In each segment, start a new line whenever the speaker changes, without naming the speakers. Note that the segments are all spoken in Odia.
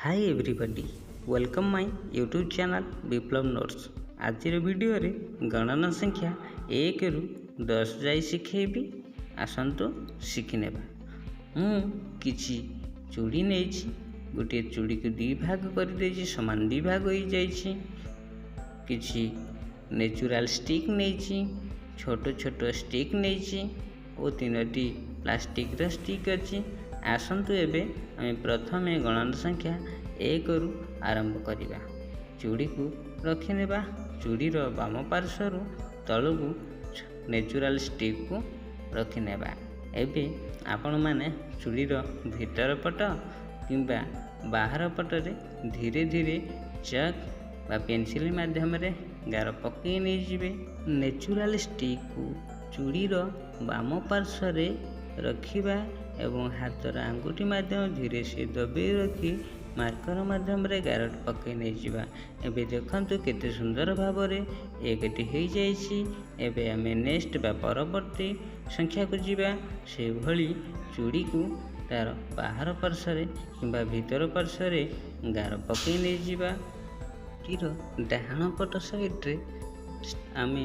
Hi everybody, welcome my YouTube channel Biplab notes. ଆଜିର ଭିଡ଼ିଓରେ ଗଣନ ସଂଖ୍ୟା 1ରୁ 10 ଯାଇ ଶିଖେଇବି। ଆସନ୍ତୁ ଶିଖିନେବା। ମୁଁ କିଛି ଚୁଡ଼ି ନେଇଛି। ଗୋଟିଏ ଚୁଡ଼ିକୁ ଦୁଇ ଭାଗ କରିଦେଇଛି, ସମାନ ଦୁଇ ଭାଗ ହେଇଯାଇଛି। କିଛି ନେଚୁରାଲ୍ ଷ୍ଟିକ୍ ନେଇଛି, ଛୋଟ ଛୋଟ ଷ୍ଟିକ୍ ନେଇଛି ଓ ତିନୋଟି ପ୍ଲାଷ୍ଟିକ୍ର ଷ୍ଟିକ୍ ଅଛି। ଆସନ୍ତୁ ଏବେ ଆମେ ପ୍ରଥମେ ଗଣନ ସଂଖ୍ୟା 1ରୁ ଆରମ୍ଭ କରିବା। ଚୁଡ଼ିକୁ ରଖିନେବା। ଚୁଡ଼ିର ବାମ ପାର୍ଶ୍ୱରୁ ତଳକୁ ନେଚୁରାଲ୍ ଷ୍ଟିକ୍କୁ ରଖିନେବା। ଏବେ ଆପଣମାନେ ଚୁଡ଼ିର ଭିତର ପଟ କିମ୍ବା ବାହାର ପଟରେ ଧୀରେ ଧୀରେ ଚକ୍ ବା ପେନସିଲ୍ ମାଧ୍ୟମରେ ଗାର ପକାଇ ନେଇଯିବେ। ନେଚୁରାଲ୍ ଷ୍ଟିକ୍କୁ ଚୁଡ଼ିର ବାମ ପାର୍ଶ୍ୱରେ ରଖିବା ଏବଂ ହାତର ଆଙ୍ଗୁଠି ମାଧ୍ୟମରେ ଧୀରେ ସେ ଦବେଇ ରଖି ମାର୍କର ମାଧ୍ୟମରେ ଗାର ପକାଇ ନେଇଯିବା। ଏବେ ଦେଖନ୍ତୁ, କେତେ ସୁନ୍ଦର ଭାବରେ ଏକଟି ହେଇଯାଇଛି। ଏବେ ଆମେ ନେକ୍ସଟ ବା ପରବର୍ତ୍ତୀ ସଂଖ୍ୟାକୁ ଯିବା। ସେଭଳି ଚୁଡ଼ିକୁ ତା'ର ବାହାର ପାର୍ଶ୍ୱରେ କିମ୍ବା ଭିତର ପାର୍ଶ୍ୱରେ ଗାର ପକାଇ ନେଇଯିବା। ଚୁଡ଼ିର ଡାହାଣ ପଟ ସାଇଡ଼ରେ ଆମେ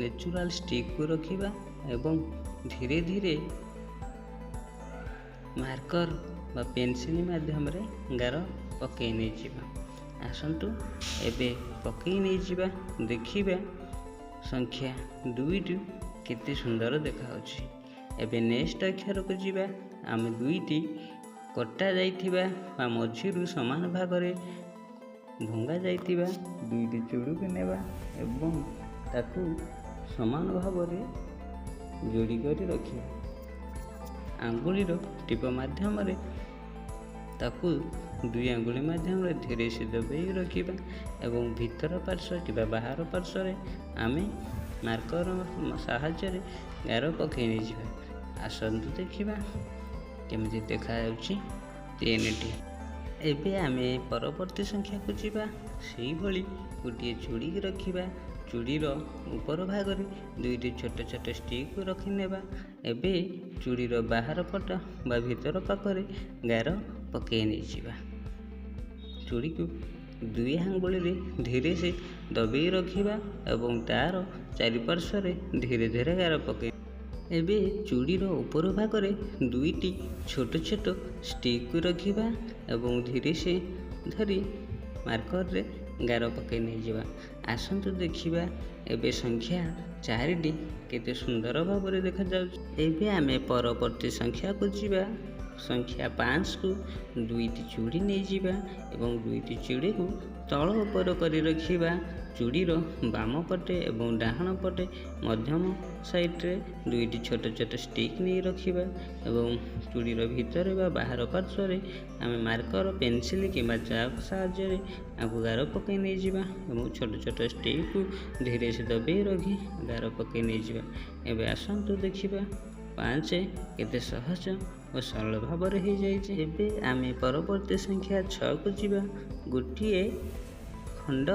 ନେଚୁରାଲ୍ ଷ୍ଟିକ୍କୁ ରଖିବା ଏବଂ ଧୀରେ ଧୀରେ ମାର୍କର ବା ପେନସିଲ୍ ମାଧ୍ୟମରେ ଗାର ପକାଇ ନେଇଯିବା। ଆସନ୍ତୁ ଏବେ ପକାଇ ନେଇଯିବା, ଦେଖିବା ସଂଖ୍ୟା 2ଟି କେତେ ସୁନ୍ଦର ଦେଖାଯାଉଛି। ଏବେ ନେକ୍ସଟ ଅକ୍ଷରକୁ ଯିବା। ଆମେ ଦୁଇଟି କଟା ଯାଇଥିବା ବା ମଝିରୁ ସମାନ ଭାଗରେ ଭଙ୍ଗା ଯାଇଥିବା ଦୁଇଟି ଚୁଡ଼ିକୁ ନେବା ଏବଂ ତାକୁ ସମାନ ଭାବରେ ଯୋଡ଼ି କରି ରଖିବା। ଆଙ୍ଗୁଳିର ଟିପ ମାଧ୍ୟମରେ ତାକୁ ଦୁଇ ଆଙ୍ଗୁଳି ମାଧ୍ୟମରେ ଧୀରେ ସେ ଦବେଇ ରଖିବା ଏବଂ ଭିତର ପାର୍ଶ୍ୱ କିମ୍ବା ବାହାର ପାର୍ଶ୍ୱରେ ଆମେ ମାର୍କର ସାହାଯ୍ୟରେ ଗାର ପକାଇ ନେଇଯିବା। ଆସନ୍ତୁ ଦେଖିବା କେମିତି ଦେଖାଯାଉଛି 3ଟି। ଏବେ ଆମେ ପରବର୍ତ୍ତୀ ସଂଖ୍ୟାକୁ ଯିବା। ସେଇଭଳି ଗୋଟିଏ ଚୁଡ଼ିକି ରଖିବା। ଚୁଡ଼ିର ଉପର ଭାଗରେ ଦୁଇଟି ଛୋଟ ଛୋଟ ଷ୍ଟିକ୍ ରଖିନେବା। ଏବେ ଚୁଡ଼ିର ବାହାର ପଟ ବା ଭିତର ପାଖରେ ଗାର ପକାଇ ନେଇଯିବା। ଚୁଡ଼ିକୁ ଦୁଇ ଆଙ୍ଗୁଳିରେ ଧୀରେ ସେ ଦବେଇ ରଖିବା ଏବଂ ତା'ର ଚାରିପାର୍ଶ୍ୱରେ ଧୀରେ ଧୀରେ ଗାର ପକାଇ। ଏବେ ଚୁଡ଼ିର ଉପର ଭାଗରେ ଦୁଇଟି ଛୋଟ ଛୋଟ ଷ୍ଟିକ୍କୁ ରଖିବା ଏବଂ ଧୀରେ ସେ ଧରି ମାର୍କରରେ ଗାର ପକାଇ ନେଇଯିବା। ଆସନ୍ତୁ ଦେଖିବା ଏବେ ସଂଖ୍ୟା 4ଟି କେତେ ସୁନ୍ଦର ଭାବରେ ଦେଖାଯାଉଛି। ଏବେ ଆମେ ପରବର୍ତ୍ତୀ ସଂଖ୍ୟାକୁ ଯିବା। ସଂଖ୍ୟା 5କୁ ଦୁଇଟି ଚୁଡ଼ି ନେଇଯିବା ଏବଂ ଦୁଇଟି ଚୁଡ଼ିକୁ ତଳ ଉପର କରି ରଖିବା। ଚୁଡ଼ିର ବାମ ପଟେ ଏବଂ ଡାହାଣ ପଟେ ମଧ୍ୟମ ସାଇଡ଼ରେ ଦୁଇଟି ଛୋଟ ଛୋଟ ଷ୍ଟିକ୍ ନେଇ ରଖିବା ଏବଂ ଚୁଡ଼ିର ଭିତରେ ବା ବାହାର ପାର୍ଶ୍ୱରେ ଆମେ ମାର୍କର, ପେନସିଲ୍ କିମ୍ବା ଚାକ୍ ସାହାଯ୍ୟରେ ଆକୁ ଗାର ପକାଇ ନେଇଯିବା ଏବଂ ଛୋଟ ଛୋଟ ଷ୍ଟିକ୍କୁ ଧୀରେ ସେ ଦବେଇ ରଖି ଗାର ପକାଇ ନେଇଯିବା। ଏବେ ଆସନ୍ତୁ ଦେଖିବା 5 କେତେ ସହଜ ଓ ସରଳ ଭାବରେ ହେଇଯାଇଛି। ଏବେ ଆମେ ପରବର୍ତ୍ତୀ ସଂଖ୍ୟା 6କୁ ଯିବା। ଗୋଟିଏ ଖଣ୍ଡ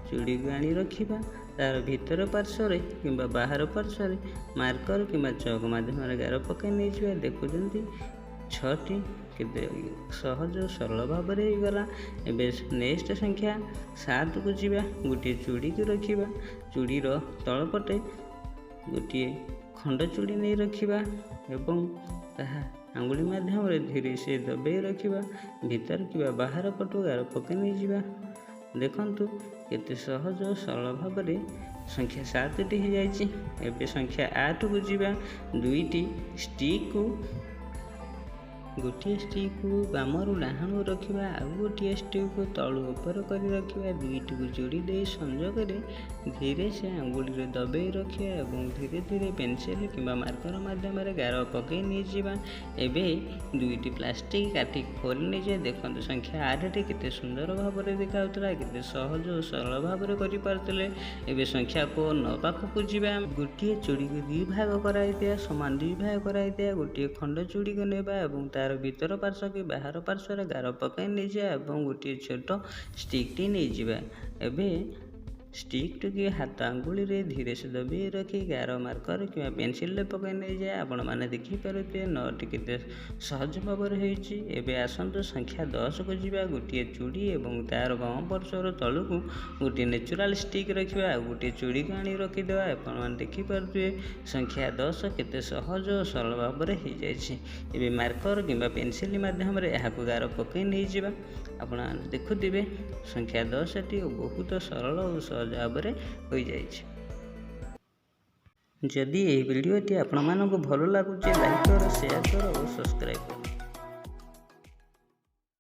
ଚୁଡ଼ିକୁ ଆଣି ରଖିବା। ତା'ର ଭିତର ପାର୍ଶ୍ୱରେ କିମ୍ବା ବାହାର ପାର୍ଶ୍ୱରେ ମାର୍କର କିମ୍ବା ଚକ୍ ମାଧ୍ୟମରେ ଗାର ପକାଇ ନେଇଯିବା। ଦେଖୁଛନ୍ତି, 6ଟି କେତେ ସହଜ ସରଳ ଭାବରେ ହେଇଗଲା। ଏବେ ନେକ୍ସଟ ସଂଖ୍ୟା 7କୁ ଯିବା। ଗୋଟିଏ ଚୁଡ଼ିକୁ ରଖିବା। ଚୁଡ଼ିର ତଳ ପଟେ ଗୋଟିଏ ଖଣ୍ଡ ଚୁଡ଼ି ନେଇ ରଖିବା ଏବଂ ତାହା ଆଙ୍ଗୁଳି ମାଧ୍ୟମରେ ଧୀରେ ସେ ଦବେଇ ରଖିବା। ଭିତର କିମ୍ବା ବାହାର ପଟୁ ଗାର ପକାଇ ନେଇଯିବା। ଦେଖନ୍ତୁ, କେତେ ସହଜ ସରଳ ଭାବରେ ସଂଖ୍ୟା 7ଟି ହେଇଯାଇଛି। ଏବେ ସଂଖ୍ୟା 8କୁ ଯିବା। ଦୁଇଟି ଷ୍ଟିକ୍କୁ, ଗୋଟିଏ ଷ୍ଟିକ୍କୁ ବାମରୁ ଡାହାଣକୁ ରଖିବା, ଆଉ ଗୋଟିଏ ଷ୍ଟିକ୍କୁ ତଳୁ ଉପର କରି ରଖିବା। ଦୁଇଟିକୁ ଯୋଡ଼ି ଦେଇ ସଂଯୋଗରେ ଧୀରେ ସେ ଆଙ୍ଗୁଳିରେ ଦବେଇ ରଖିବା ଏବଂ ଧୀରେ ଧୀରେ ପେନସିଲ୍ କିମ୍ବା ମାର୍କର ମାଧ୍ୟମରେ ଗାର ପକାଇ ନେଇଯିବା। ଏବେ ଦୁଇଟି ପ୍ଲାଷ୍ଟିକ୍ କାଠି ଖୋଲି ନେଇଯିବା। ଦେଖନ୍ତୁ, ସଂଖ୍ୟା 8ଟି କେତେ ସୁନ୍ଦର ଭାବରେ ଦେଖାଯାଉଥିଲା, କେତେ ସହଜ ଓ ସରଳ ଭାବରେ କରିପାରୁଥିଲେ। ଏବେ ସଂଖ୍ୟାକୁ 9 ପାଖକୁ ଯିବା। ଗୋଟିଏ ଚୁଡ଼ିକୁ ଦୁଇ ଭାଗ କରାଯାଇଥିବା, ସମାନ ଦୁଇ ଭାଗ କରାଯାଇଥିବା ଗୋଟିଏ ଖଣ୍ଡ ଚୁଡ଼ିକୁ ନେବା ଏବଂ ତା'ର ଭିତର ପାର୍ଶ୍ୱ କି ବାହାର ପାର୍ଶ୍ୱରେ ଗାର ପକାଇ ନେଇଯିବା ଏବଂ ଗୋଟିଏ ଛୋଟ ଷ୍ଟିକ୍ଟି ନେଇଯିବା। ଏବେ ଷ୍ଟିକ୍ଟିକୁ ହାତ ଆଙ୍ଗୁଳିରେ ଧୀରେ ସେ ଦବେଇ ରଖି ଗାର ମାର୍କର କିମ୍ବା ପେନସିଲ୍ରେ ପକାଇ ନେଇଯାଏ। ଆପଣମାନେ ଦେଖିପାରୁଥିବେ, 9ଟି କେତେ ସହଜ ଭାବରେ ହୋଇଛି। ଏବେ ଆସନ୍ତୁ ସଂଖ୍ୟା 10କୁ ଯିବା। ଗୋଟିଏ ଚୁଡ଼ି ଏବଂ ତା'ର ବାମ ପାର୍ଶ୍ୱର ତଳକୁ ଗୋଟିଏ ନ୍ୟାଚୁରାଲ୍ ଷ୍ଟିକ୍ ରଖିବା ଆଉ ଗୋଟିଏ ଚୁଡ଼ିକୁ ଆଣି ରଖିଦେବା। ଆପଣମାନେ ଦେଖିପାରୁଥିବେ, ସଂଖ୍ୟା 10 କେତେ ସହଜ ଓ ସରଳ ଭାବରେ ହୋଇଯାଇଛି। ଏବେ ମାର୍କର କିମ୍ବା ପେନସିଲ୍ ମାଧ୍ୟମରେ ଏହାକୁ ଗାର ପକାଇ ନେଇଯିବା। ଆପଣମାନେ ଦେଖୁଥିବେ, ସଂଖ୍ୟା 10ଟି ବହୁତ ସରଳ ଓ ସହଜ ଭାବରେ ହୋଇଯାଇଛି। ଯଦି ଏହି ଭିଡ଼ିଓଟି ଆପଣମାନଙ୍କୁ ଭଲ ଲାଗୁଛି, ଲାଇକ୍ କର, ସେୟାର କର ଓ ସବସ୍କ୍ରାଇବ୍ କର।